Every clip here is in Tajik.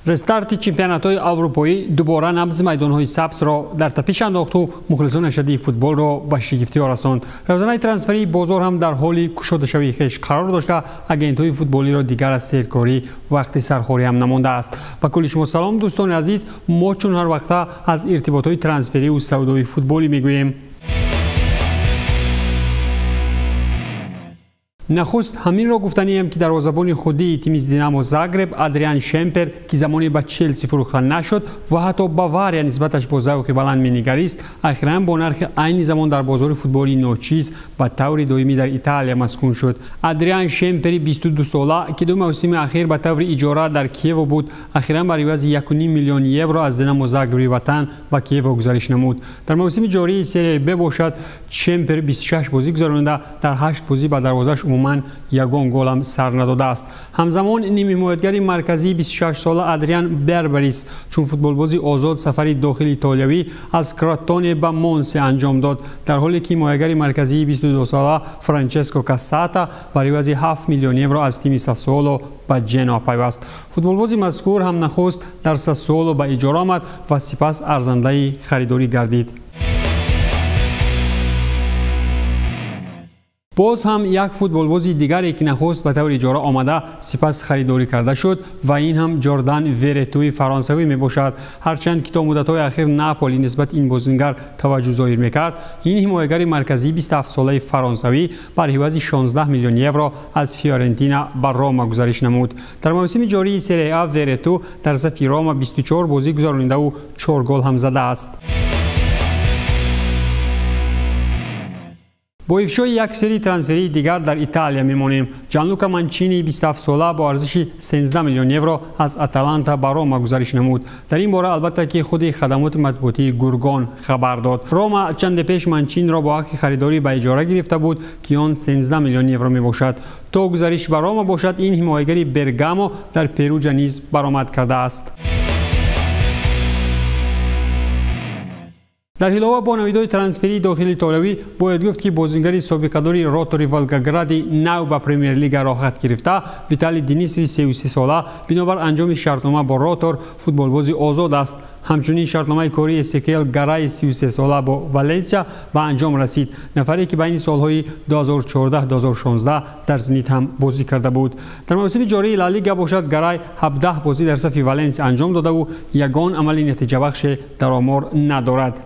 Рестарти чемпионатҳои аврупоӣ дубора набзи майдонҳои сабзро дар тапиш андохту мухлисони ашадии футболро ба шигифтиҳо расонд. Равзанаи трансферии бозор ҳам дар ҳоли кушодашавии хеш қарор дошта, агентҳои футболиро дигар аз серкорӣ вақти сархорӣ ҳам намондааст. Ба кулли шумо салом, дӯстони азиз. Мо чун ҳар вақта аз иртиботҳои трансфериву савдои футболӣ мегӯем. Нахуст ҳаминро гуфтанием, ки дарвозабони худии тими Динамо Загреб Адриан Шемпер, ки замоне ба Челси фурӯхта нашуд ва ҳатто Бавария нисбаташ бо завқи баланд менигарист, ахиран бо нархи айни замон дар бозори футболи ночиз ба таври доимӣ дар Италия маскун шуд. Адриан Шемпери 22сола, ки ду мавсими ахир ба таври иҷора дар Киево буд, ахиран бар ивази 1,5 миллион евро аз Динамо Загреби ватан ба Киево гузариш намуд. Дар мавсими ҷории Серияи Б бошад, Шемпер 26 бозӣ гузаронида, дар 8 бозӣ ба дарвозааш умуман ягон голам сар надодааст. Ҳамзамон нимҳимоятгари марказии 26сола Адриан Бербарис чун футболбози озод сафари дохили итолиявӣ аз Кротоне ба Монсе анҷом дод, дар ҳоле ки ҳимоятгари марказии 22сола Франческо Кассата бар ивази 7 миллион евро аз тими Сассуоло ба Ҷеноа пайваст. Футболбози мазкур ҳам нахуст дар Сассуоло ба иҷора омад ва сипас арзандаи харидорӣ гардид. Боз ҳам як футболбози дигаре, ки нахуст ба таври иҷора омада, сипас харидорӣ карда шуд, ва ин ҳам Ҷордан Веретуи фаронсавӣ мебошад. Ҳарчанд ки то муддатҳои ахир Наполи нисбат ин бозингар таваҷҷӯҳ зоҳир мекард, ин ҳимоягари марказии 27солаи фаронсавӣ бар ивази 16 миллион евро аз Фиорентина ба Рома гузариш намуд. Дар мавсими ҷории Серия А Верету дар сафи Рома 24 бозӣ гузаронидаву 4 гол ҳам задааст. Бо ифшои як серии трансферии дигар дар Италия мемонем. Ҷанлука Манчини 27сола бо арзиши 13 миллион евро аз Аталанта ба Рома гузариш намуд. Дар ин бора албатта ки худи хадамоти матбуотии Гургон хабар дод. Рома чанде пеш Манчинро бо ҳаққи харидорӣ ба иҷора гирифта буд, ки он 13 миллион евро мебошад. То гузариш ба Рома бошад, ин ҳимоягари Бергамо дар Перуҷа низ баромад кардааст. Дар ҳилова бо навидои трансферии дохили итолиявӣ бояд гуфт, ки бозингари собиқадори Ротори Волгогради нав ба Премер-лига роҳат гирифта, Виталий Денисови 33сола бинобар анҷоми шартнома бо Ротор футболбози озод аст. Ҳамчунин шартномаи кории Эсекел Гараи 33сола бо Валенсия ба анҷом расид, нафаре ки байни солҳои 2014-2016 дар Зенит ҳам бозӣ карда буд. Дар мавсими ҷории Ла Лига бошад, Гарай 17 бозӣ дар сафи Валенсия анҷом додаву ягон амали натиҷабахше дар омор надорад.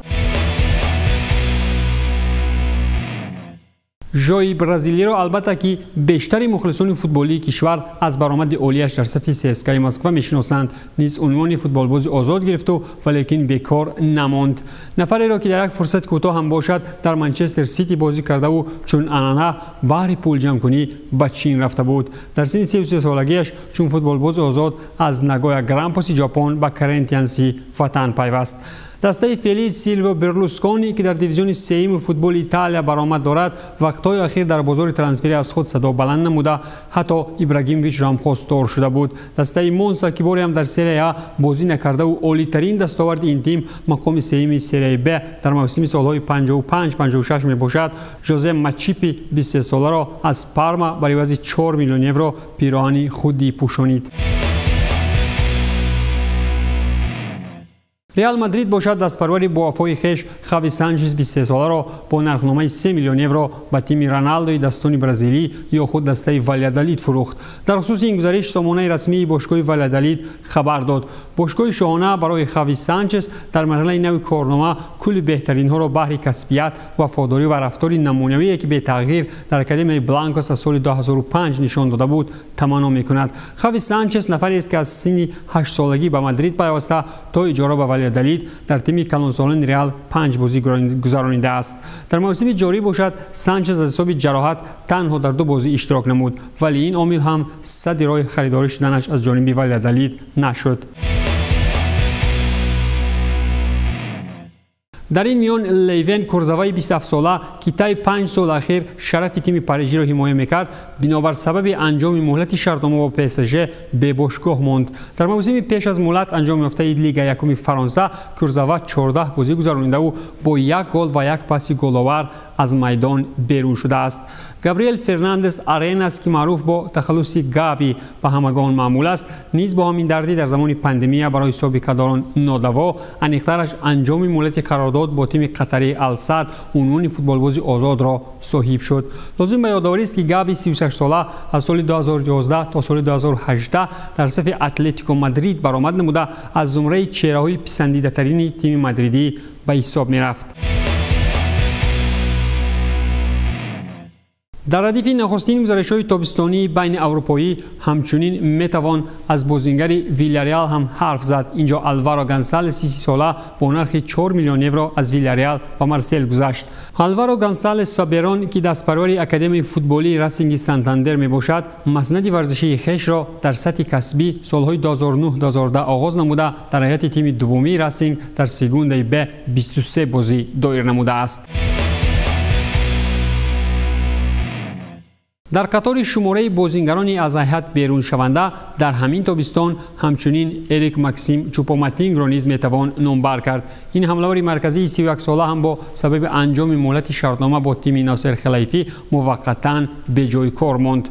Жои бразилиро албатта ки бештари мухлисони футболии кишвар аз баромади олияш дар сафи ЦСКАи Москва мешиносанд, низ унвони футболбози озод гирифту, валекин бекор намонд. Нафареро, ки дар як фурсат кӯтоҳ ҳам бошад дар Манчестер Сити бозӣ кардаву чун анъана баҳри пулҷамъкунӣ ба Чин рафта буд, дар синни 33солагиаш чун футболбози озод аз Нагоя Грампоси Ҷопон ба Коринтианси ватан пайваст. Дастаи феълии Силвио Берлускони, ки дар дивизиони сеюми футболи Италия баромад дорад, вақтҳои ахир дар бозори трансферӣ аз худ садо баланд намуда, ҳатто Ибрагимовичро ҳам хостор шуда буд. Дастаи Монса, ки боре ҳам дар Серия А бозӣ накардаву олитарин дастоварди ин тим мақоми сеюми Серияи Б дар мавсими солҳои 55-56 мебошад, Жозе Мачипи 23соларо аз Парма бар ивази 4 миллион евро пироҳани худӣ пӯшонид. Реал Мадрид бошад дастпарвари бовафои хеш Хави Санчес 23соларо бо нархномаи 3 миллион евро ба тими Роналдои дастони бразилӣ ё худ дастаи Валядолид фурӯхт. Дар хусуси ин гузариш сомонаи расмии бошгоҳи Валядолид хабар дод. Бошгоҳи шоҳона барои Хави Санчес дар марҳилаи нави корнома кулли беҳтаринҳоро баҳри касбият, вафодорӣ ва рафтори намунавие, ки бетағйир дар Академияи Бланкос аз соли 2005 нишон дода буд, таманно мекунад. Хави Санчес нафарест, ки аз синни 8солагӣ ба Мадрид пайваста, то иҷора ба Валядолид дар тими калонсолони Реал 5 бозӣ гузаронидааст. Дар мавсими ҷорӣ бошад, Санчес аз ҳисоби ҷароҳат танҳо дар 2 бозӣ иштирок намуд, вале ин омил ҳам садди роҳи харидорӣ шуданаш аз ҷониби Валядолид нашуд. Дар ин миён Лейвен Курзаваи 27сола, ки таи 5 сол ахир шарафи тими Парижиро ҳимоя мекард, бинобар сабаби анҷоми муҳлати шартнома бо ПСЖ бебошгоҳ монд. Дар мавсими пеш аз муҳлат анҷом ёфтаи Лига якуми Фаронса Курзава 14 бозӣ гузаронидаву бо як гол ва як паси головар аз майдон берун шудааст. Габриэл Фернандес Аренас, ки маъруф бо тахаллуси Габи ба ҳамагон маъмул аст, низ бо ҳамин дардӣ дар замони пандемия барои собиқадорон нодаво, аниқтараш анҷоми муҳлати қарордод бо тими қатарии Алсад унвони футболбози озодро соҳиб шуд. Лозим ба ёдоварист, ки Габи 36сола аз соли 2011 то соли 2018 дар сафи Атлетико Мадрид баромад намуда, аз зумраи чеҳраҳои писандидатарини тими мадридӣ ба ҳисоб мерафт. Дар радифи нахустин гузаришҳои тобистонии байни аврупоӣ ҳамчунин метавон аз бозингари Вилляреал ҳам ҳарф зад. Инҷо Алваро Гонсалес 30сола бо нархи 4 миллион евро аз Вилляреал ба Марсел гузашт. Алваро Гонсалес Саберон, ки дастпарвари Академияи футболии Расинги Сантандер мебошад, маснади варзишии хешро дар сатҳи касбӣ солҳои 2009-2010 оғоз намуда, дар ҳайати тими дуввумии Расинг дар Сегундаи Б 23 бозӣ доир намудааст. Дар қатори шумораи бозингарони аз ҳайат беруншаванда дар ҳамин тобистон ҳамчунин Эрик Максим Чупоматингро низ метавон номбар кард. Ин ҳамлавари марказии 31сола ҳам бо сабаби анҷоми муҳлати шартнома бо тими Носер Хелайфӣ муваққатан беҷои кор монд.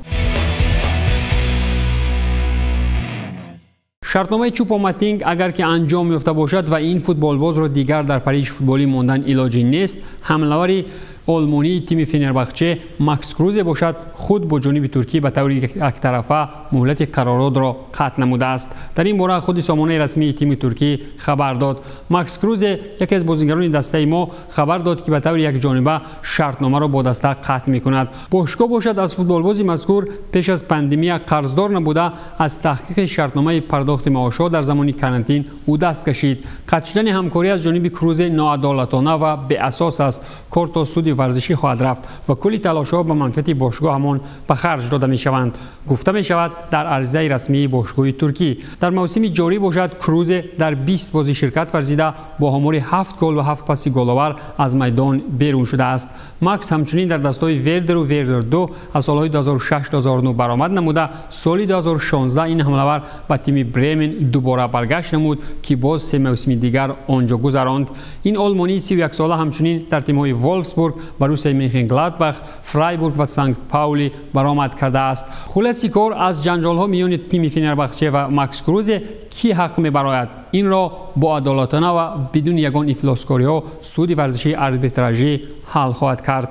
Шартномаи Чупоматинг агар ки анҷом ёфта бошад ва ин футболбозро дигар дар Париж футболӣ мондан илоҷӣ нест, ҳамлавари олмонии тими Фенербахче Макс Крузе бошад, худ бо ҷониби Туркӣ ба таври яктарафа муҳлати қарордодро қатъ намудааст. Дар ин бора худи сомонаи расмии тими Туркӣ хабар дод. Макс Крузе, яке аз бозингарони дастаи мо, хабар дод, ки ба таври якҷониба шартномаро бо даста қатъ мекунад. Бошгоҳ бошад аз футболбози мазкур пеш аз пандемия қарздор набуда, аз таҳқиқи шартномаи пардохти маошҳо дар замони карантин ӯ даст кашид. Қатъ шудани ҳамкорӣ аз ҷониби Крузе ноадолатона ва беасос аст. Кор то суди варзишӣ хоҳад рафт ва кулли талошҳо ба манфиати бошгоҳамон ба харҷ дода мешаванд, гуфта мешавад дар арзаи расмии бошгоҳи Туркӣ. Дар мавсими ҷорӣ бошад, Крузе дар 20 бозӣ ширкат варзида, бо омори 7 гол ва 7 паси головар аз майдон берун шудааст. Макс ҳамчунин дар дастҳои Вердеру Вердер 2 аз солҳои 2006-2009 баромад намуда, соли 2016 ин ҳамлавар ба тими Бремен дубора баргашт намуд, ки боз се мавсими дигар онҷо гузаронд. Ин олмонии 31сола ҳамчунин дар тимҳои Волфсбург, Боруссияи Менхенгладбах, Фрайбург ва Санкт Паули баромад кардааст. Хулоси кор, аз ҷанҷолҳо миёни тими Фенербахче ва Макс Крузе кӣ ҳақ мебарояд? Инро бо адолатона ва бидуни ягон ифлоскориҳо суди варзишии арбитражӣ ҳал хоҳад кард.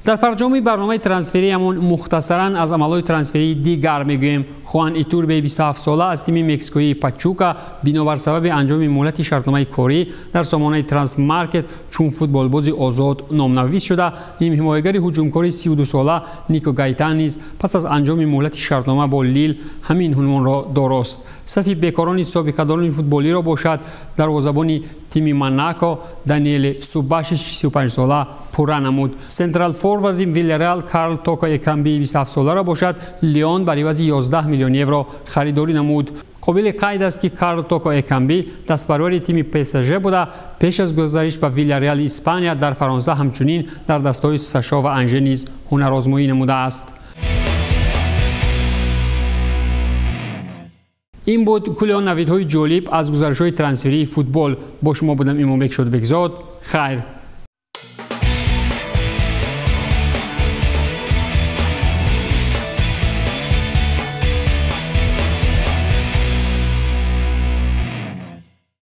Дар фарҷоми барномаи трансфериямон мухтасаран аз амалҳои трансферии дигар мегӯем. Хуан Итурбе 27сола аз тими мексикоии Пачука бинобар сабаби анҷоми муҳлати шартномаи корӣ дар сомонаи Трансмаркет чун футболбози озод номнавис шуда, нимҳимоягари ҳуҷумкори 32сола Нико Гайтан низ пас аз анҷоми муҳлати шартнома бо Лил ҳамин унвонро дорост. Сафи бекорони собиқадорони футболиро бошад дарвозабони тими Монако Даниеле Субашич 35сола пурра намуд. Централ форварди Вилляреал Карл Токо Экамби 27соларо бошад Леон бар ивази 11 миллион евро харидорӣ намуд. Қобили қайд аст, ки Карл Токо Экамби дастпарвари тими ПСЖ буда, пеш аз гузариш ба Вилляреали Испания дар Фаронса ҳамчунин дар дастҳои Сашо ва Анже низ ҳунарозмоӣ намудааст. Ин буд кулли он навидҳои ҷолиб аз гузаришҳои трансферии футбол. Бо шумо будам Имомбек Шодбекзод. Хайр.